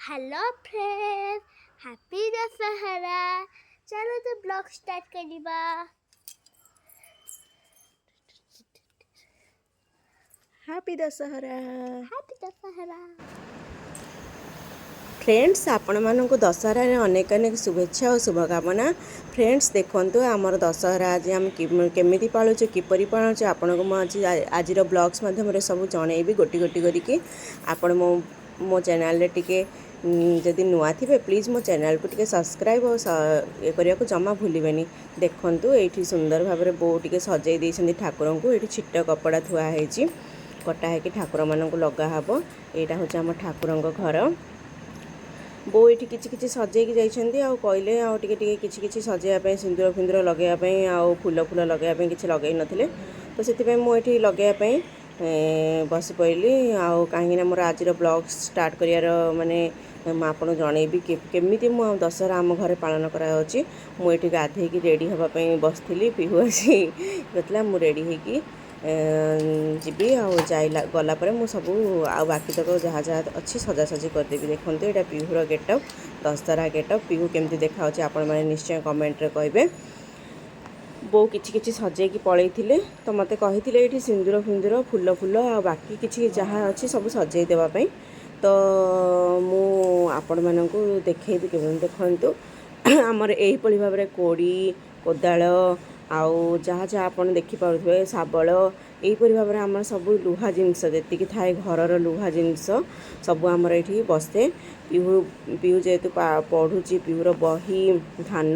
Hello friend, happy Dussehra. ଚାଲନ୍ତୁ blog start କରିବା। Happy Dussehra. Happy Dussehra. Friends, ଆପଣମାନଙ୍କୁ ଦଶହରାରେ ଅନେକ ଅନେକ ଶୁଭେଚ୍ଛା ଓ ଶୁଭକାମନା। ଫ୍ରେଣ୍ଡସ୍, ଦେଖନ୍ତୁ, ଆମର ଦଶହରା ଆଜି ଆମେ କେମିତି ପାଳୁଛୁ, କିପରି ପାଳୁଛୁ, ଆପଣଙ୍କୁ ମୁଁ ଆଜିର ବ୍ଲଗ୍ସ ମାଧ୍ୟମରେ ସବୁ ଜଣେଇବି ଗୋଟି ଗୋଟି କରିକି। ଆପଣ ମୋ ଚ୍ୟାନେଲରେ ଟିକେ ଯଦି ନୂଆ ଥିବେ, ପ୍ଲିଜ୍ ମୋ ଚ୍ୟାନେଲକୁ ଟିକେ ସବସ୍କ୍ରାଇବ୍ ଓ ଇଏ କରିବାକୁ ଜମା ଭୁଲିବେନି। ଦେଖନ୍ତୁ, ଏଇଠି ସୁନ୍ଦର ଭାବରେ ବୋଉ ଟିକେ ସଜେଇ ଦେଇଛନ୍ତି ଠାକୁରଙ୍କୁ। ଏଇଠି ଛିଟ କପଡ଼ା ଥୁଆ ହେଇଛି, କଟା ହେଇକି ଠାକୁରମାନଙ୍କୁ ଲଗା ହେବ। ଏଇଟା ହେଉଛି ଆମ ଠାକୁରଙ୍କ ଘର। ବୋଉ ଏଇଠି କିଛି କିଛି ସଜେଇକି ଯାଇଛନ୍ତି ଆଉ କହିଲେ ଆଉ ଟିକେ ଟିକେ କିଛି କିଛି ସଜେଇବା ପାଇଁ, ସିନ୍ଦୁର ଫିନ୍ଦୁର ଲଗେଇବା ପାଇଁ ଆଉ ଫୁଲ ଫୁଲ ଲଗେଇବା ପାଇଁ କିଛି ଲଗେଇ ନଥିଲେ। ତ ସେଥିପାଇଁ ମୁଁ ଏଠି ଲଗେଇବା ପାଇଁ ବସି ପଡ଼ିଲି। ଆଉ କାହିଁକିନା ମୋର ଆଜିର ବ୍ଲଗ୍ ଷ୍ଟାର୍ଟ କରିବାର ମାନେ ମୁଁ ଆପଣଙ୍କୁ ଜଣେଇବି କେମିତି ମୁଁ ଦଶହରା ଆମ ଘରେ ପାଳନ କରାଯାଉଛି। ମୁଁ ଏଠି ଗାଧେଇକି ରେଡ଼ି ହେବା ପାଇଁ ବସିଥିଲି, ପିହୁ ଆସି କରିଥିଲା। ମୁଁ ରେଡ଼ି ହେଇକି ଯିବି ଆଉ ଯାଇଲା ଗଲା ପରେ ମୁଁ ସବୁ ଆଉ ବାକି ତକ ଯାହା ଯାହା ଅଛି ସଜାସଜି କରିଦେବି। ଦେଖନ୍ତୁ, ଏଇଟା ପିହୁର ଗେଟଅପ୍, ଦଶହରା ଗେଟଅପ୍। ପିହୁ କେମିତି ଦେଖାହେଉଛି, ଆପଣମାନେ ନିଶ୍ଚୟ କମେଣ୍ଟରେ କହିବେ। ବୋଉ କିଛି କିଛି ସଜେଇକି ପଳେଇଥିଲେ, ତ ମୋତେ କହିଥିଲେ ଏଇଠି ସିନ୍ଦୁର ଫିନ୍ଦୁର, ଫୁଲ ଫୁଲ ଆଉ ବାକି କିଛି ଯାହା ଅଛି ସବୁ ସଜେଇ ଦେବା ପାଇଁ। ତ ମୁଁ ଆପଣମାନଙ୍କୁ ଦେଖେଇବି କେମିତି। ଦେଖନ୍ତୁ, ଆମର ଏହିଭଳି ଭାବରେ କୋଡ଼ି, କୋଦାଳ ଆଉ ଯାହା ଯାହା ଆପଣ ଦେଖିପାରୁଥିବେ, ଶାବଳ, ଏହିପରି ଭାବରେ ଆମର ସବୁ ଲୁହା ଜିନିଷ ଯେତିକି ଥାଏ, ଘରର ଲୁହା ଜିନିଷ ସବୁ ଆମର ଏଇଠି ବସେ। ପିହୁ ପିହୁ ଯେହେତୁ ପଢ଼ୁଛି, ପିହୁର ବହି, ଧାନ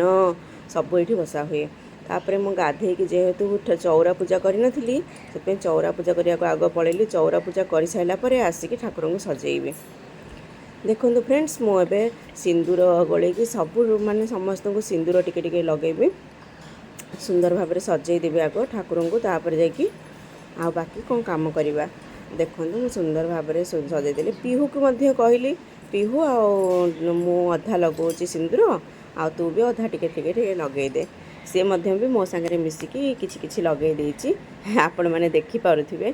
ସବୁ ଏଇଠି ବସା ହୁଏ। ତାପରେ ମୁଁ ଗାଧେଇକି ଯେହେତୁ ଚଉରା ପୂଜା କରିନଥିଲି, ସେଥିପାଇଁ ଚଉରା ପୂଜା କରିବାକୁ ଆଗ ପଳେଇଲି। ଚଉରା ପୂଜା କରିସାରିଲା ପରେ ଆସିକି ଠାକୁରଙ୍କୁ ସଜେଇବି। ଦେଖନ୍ତୁ ଫ୍ରେଣ୍ଡସ୍, ମୁଁ ଏବେ ସିନ୍ଦୁର ଗୋଳେଇକି ସବୁ ମାନେ ସମସ୍ତଙ୍କୁ ସିନ୍ଦୁର ଟିକେ ଟିକେ ଲଗେଇବି। ସୁନ୍ଦର ଭାବରେ ସଜେଇ ଦେବି ଆଗ ଠାକୁରଙ୍କୁ, ତାପରେ ଯାଇକି ଆଉ ବାକି କ'ଣ କାମ କରିବା। ଦେଖନ୍ତୁ, ମୁଁ ସୁନ୍ଦର ଭାବରେ ସଜେଇଦେଲି। ପିହୁକୁ ମଧ୍ୟ କହିଲି, ପିହୁ, ଆଉ ମୁଁ ଅଧା ଲଗାଉଛି ସିନ୍ଦୁର ଆଉ ତୁ ବି ଅଧା ଟିକେ ଟିକେ ଟିକେ ଲଗେଇଦେ। ସିଏ ମଧ୍ୟ ବି ମୋ ସାଙ୍ଗରେ ମିଶିକି କିଛି କିଛି ଲଗେଇ ଦେଇଛି, ଆପଣମାନେ ଦେଖିପାରୁଥିବେ।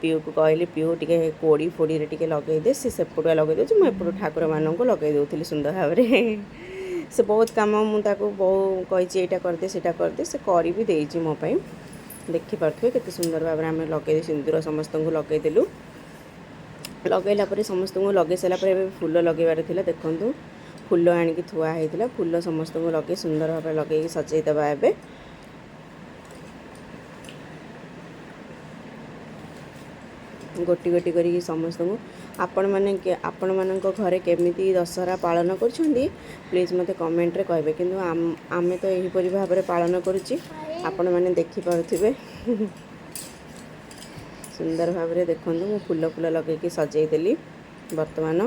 ପିହୁକୁ କହିଲି, ପିହୁ, ଟିକେ କୋଡ଼ି ଫୋଡ଼ିରେ ଟିକେ ଲଗେଇଦେ। ସେ ସେପଟୁଆ ଲଗେଇ ଦେଉଛି, ମୁଁ ଏପଟୁ ଠାକୁରମାନଙ୍କୁ ଲଗେଇ ଦେଉଥିଲି ସୁନ୍ଦର ଭାବରେ। ସେ ବହୁତ କାମ, ମୁଁ ତାକୁ ବହୁ କହିଛି ଏଇଟା କରିଦେ, ସେଇଟା କରିଦେ, ସେ କରି ବି ଦେଇଛି ମୋ ପାଇଁ। ଦେଖିପାରୁଥିବେ କେତେ ସୁନ୍ଦର ଭାବରେ ଆମେ ଲଗେଇ ସିନ୍ଦୁର ସମସ୍ତଙ୍କୁ ଲଗେଇଦେଲୁ। ଲଗେଇଲା ପରେ, ସମସ୍ତଙ୍କୁ ଲଗେଇ ସାରିଲା ପରେ ଏବେ ଫୁଲ ଲଗେଇବାର ଥିଲା। ଦେଖନ୍ତୁ, ଫୁଲ ଆଣିକି ଥୁଆ ହେଇଥିଲା। ଫୁଲ ସମସ୍ତଙ୍କୁ ଲଗେଇ ସୁନ୍ଦର ଭାବରେ ଲଗେଇକି ସଜେଇ ଦେବା ଏବେ। ଗୋଟି ଗୋଟି କରିକି ସମସ୍ତଙ୍କୁ। ଆପଣମାନେ ଆପଣମାନଙ୍କ ଘରେ କେମିତି ଦଶହରା ପାଳନ କରୁଛନ୍ତି, ପ୍ଲିଜ୍ ମୋତେ କମେଣ୍ଟରେ କହିବେ। କିନ୍ତୁ ଆମେ ତ ଏହିପରି ଭାବରେ ପାଳନ କରୁଛି, ଆପଣମାନେ ଦେଖିପାରୁଥିବେ ସୁନ୍ଦର ଭାବରେ। ଦେଖନ୍ତୁ, ମୁଁ ଫୁଲ ଫୁଲ ଲଗେଇକି ସଜେଇ ଦେଲି। ବର୍ତ୍ତମାନ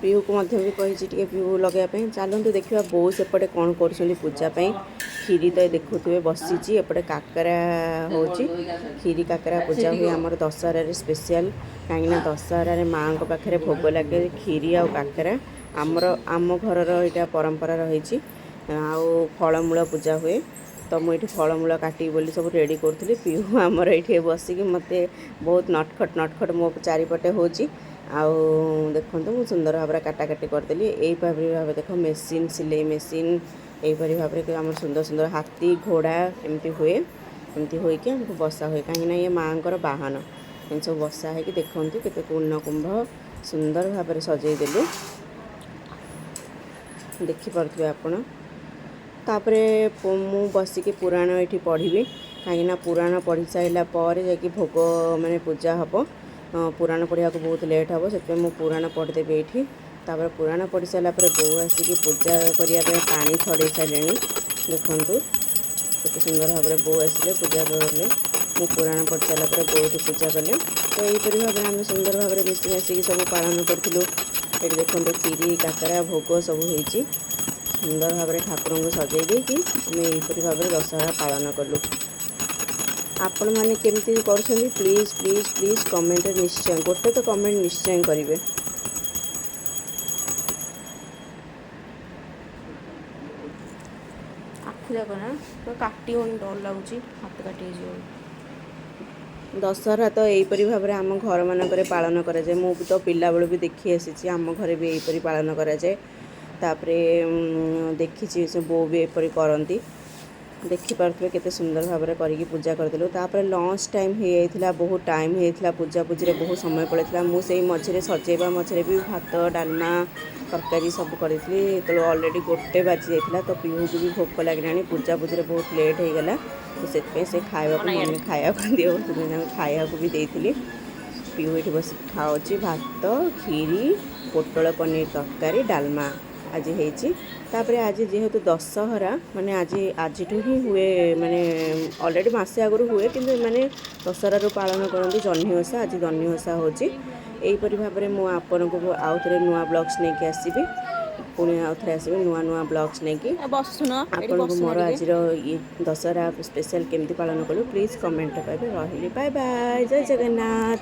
ପିହୁକୁ ମଧ୍ୟ ବି କହିଛି ଟିକେ ପିହୁ ଲଗେଇବା ପାଇଁ। ଚାଲନ୍ତୁ ଦେଖିବା ବୋଉ ସେପଟେ କ'ଣ କରୁଛନ୍ତି ପୂଜା ପାଇଁ। କ୍ଷୀରି ତ ଦେଖୁଥିବେ ବସିଛି, ଏପଟେ କାକରା ହେଉଛି। କ୍ଷୀରି କାକରା ପୂଜା ହୁଏ ଆମର ଦଶହରାରେ ସ୍ପେଶିଆଲ, କାହିଁକିନା ଦଶହରାରେ ମାଆଙ୍କ ପାଖରେ ଭୋଗ ଲାଗେ କ୍ଷୀରି ଆଉ କାକରା। ଆମର ଆମ ଘରର ଏଇଟା ପରମ୍ପରା ରହିଛି। ଆଉ ଫଳମୂଳ ପୂଜା ହୁଏ। ତ ମୁଁ ଏଇଠି ଫଳମୂଳ କାଟିବି ବୋଲି ସବୁ ରେଡ଼ି କରୁଥିଲି। ପିହୁ ଆମର ଏଇଠି ବସିକି ମୋତେ ବହୁତ ନଟଖଟ ନଟଖଟ ମୋ ଚାରିପଟେ ହେଉଛି। ଆଉ ଦେଖନ୍ତୁ, ମୁଁ ସୁନ୍ଦର ଭାବରେ କାଟାକାଟି କରିଦେଲି। ଏଇପରି ଭାବେ ଦେଖ, ମେସିନ୍, ସିଲେଇ ମେସିନ୍, ଏହିପରି ଭାବରେ ଆମର ସୁନ୍ଦର ସୁନ୍ଦର ହାତୀ, ଘୋଡ଼ା ଏମିତି ହୁଏ। ଏମିତି ହୋଇକି ଆମକୁ ବସା ହୁଏ, କାହିଁକିନା ଇଏ ମାଆଙ୍କର ବାହନ। ଏମିତି ସବୁ ବସା ହେଇକି ଦେଖନ୍ତୁ କେତେ ପୂର୍ଣ୍ଣ କୁମ୍ଭ ସୁନ୍ଦର ଭାବରେ ସଜେଇ ଦେଲୁ, ଦେଖିପାରୁଥିବେ ଆପଣ। ତାପରେ ମୁଁ ବସିକି ପୁରାଣ ଏଇଠି ପଢ଼ିବି, କାହିଁକିନା ପୁରାଣ ପଢ଼ି ସାରିଲା ପରେ ଯାଇକି ଭୋଗ ମାନେ ପୂଜା ହେବ। ପୁରାଣ ପଢ଼ିବାକୁ ବହୁତ ଲେଟ୍ ହେବ, ସେଥିପାଇଁ ମୁଁ ପୁରାଣ ପଢ଼ିଦେବି ଏଇଠି। ତାପରେ ପୁରାଣ ପଢ଼ି ସାରିଲା ପରେ ବୋଉ ଆସିକି ପୂଜା କରିବା ପାଇଁ ପାଣି ଛଡ଼େଇ ସାରିଲେଣି। ଦେଖନ୍ତୁ, କେତେ ସୁନ୍ଦର ଭାବରେ ବୋଉ ଆସିଲେ, ପୂଜା କଲେ। ମୁଁ ପୁରାଣ ପଢ଼ି ସାରିଲା ପରେ ବୋଉ ଏଠି ପୂଜା କଲେ। ତ ଏହିପରି ଭାବରେ ଆମେ ସୁନ୍ଦର ଭାବରେ ମିଶି ମାସିକି ସବୁ ପାଳନ କରିଥିଲୁ। ଏଠି ଦେଖନ୍ତୁ, କ୍ଷୀରି କାକରା ଭୋଗ ସବୁ ହେଇଛି। ସୁନ୍ଦର ଭାବରେ ଠାକୁରଙ୍କୁ ସଜେଇ ଦେଇକି ଆମେ ଏହିପରି ଭାବରେ ଦଶହରା ପାଳନ କଲୁ। ଆପଣମାନେ କେମିତି କରୁଛନ୍ତି, ପ୍ଲିଜ୍ ପ୍ଲିଜ୍ ପ୍ଲିଜ୍ କମେଣ୍ଟରେ ନିଶ୍ଚୟ ଗୋଟେ ତ କମେଣ୍ଟ ନିଶ୍ଚୟ କରିବେ। ଆଖୁ ଯାକ ନା କାଟି ହେଉନି, ଡର ଲାଗୁଛି, ହାତ କାଟି ହେଇଯିବ। ଦଶହରା ତ ଏହିପରି ଭାବରେ ଆମ ଘରମାନଙ୍କରେ ପାଳନ କରାଯାଏ। ମୁଁ ବି ତ ପିଲାବେଳୁ ବି ଦେଖି ଆସିଛି, ଆମ ଘରେ ବି ଏହିପରି ପାଳନ କରାଯାଏ। ତାପରେ ଦେଖିଛି, ସେ ବୋଉ ବି ଏପରି କରନ୍ତି। ଦେଖିପାରୁଥିବେ କେତେ ସୁନ୍ଦର ଭାବରେ କରିକି ପୂଜା କରିଦେଲୁ। ତାପରେ ଲଞ୍ଚ ଟାଇମ୍ ହେଇଯାଇଥିଲା, ବହୁତ ଟାଇମ୍ ହେଇଯାଇଥିଲା, ପୂଜାପୂଜିରେ ବହୁତ ସମୟ ପଳେଇଥିଲା। ମୁଁ ସେଇ ମଝିରେ ସଜେଇବା ମଝିରେ ବି ଭାତ, ଡାଲମା, ତରକାରୀ ସବୁ କରିଥିଲି। ଯେତେବେଳେ ଅଲରେଡ଼ି 1 ବାଜି ଯାଇଥିଲା, ତ ପିହୁକୁ ବି ଭୋକ ଲାଗିଲାଣି। ପୂଜାପୂଜିରେ ବହୁତ ଲେଟ୍ ହେଇଗଲା, ତ ସେଥିପାଇଁ ସେ ଖାଇବାକୁ, ମମି ଖାଇବାକୁ ଦିଅ, ସେଥିପାଇଁ ତାଙ୍କୁ ଖାଇବାକୁ ବି ଦେଇଥିଲି। ପିହୁ ଏଠି ବସିକି ଖାଉଛି ଭାତ, କ୍ଷୀରି, ପୋଟଳ ପନିର ତରକାରୀ, ଡାଲମା ଆଜି ହେଇଛି। ତାପରେ ଆଜି ଯେହେତୁ ଦଶହରା, ମାନେ ଆଜିଠୁ ହିଁ ହୁଏ, ମାନେ ଅଲରେଡ଼ି ମାସେ ଆଗରୁ ହୁଏ, କିନ୍ତୁ ଏମାନେ ଦଶହରାରୁ ପାଳନ କରନ୍ତି ଜହ୍ନି ଓଷା। ଆଜି ଜହ୍ନି ଓଷା ହେଉଛି। ଏହିପରି ଭାବରେ ମୁଁ ଆପଣଙ୍କୁ ଆଉ ଥରେ ନୂଆ ବ୍ଲଗ୍ସ ନେଇକି ଆସିବି। ପୁଣି ଆଉ ଥରେ ଆସିବି ନୂଆ ନୂଆ ବ୍ଲଗ୍ସ ନେଇକି। ବସୁନ ଏଠି। ଆପଣଙ୍କୁ ବସୁନ ମୋର ଟିକେ। ଆଜିର ଇଏ ଦଶହରା ସ୍ପେଶାଲ୍ କେମିତି ପାଳନ କଲୁ, ପ୍ଲିଜ୍ କମେଣ୍ଟରେ କହିବେ। ରହିଲି, ବାଏ ବାଏ, ଜୟ ଜଗନ୍ନାଥ।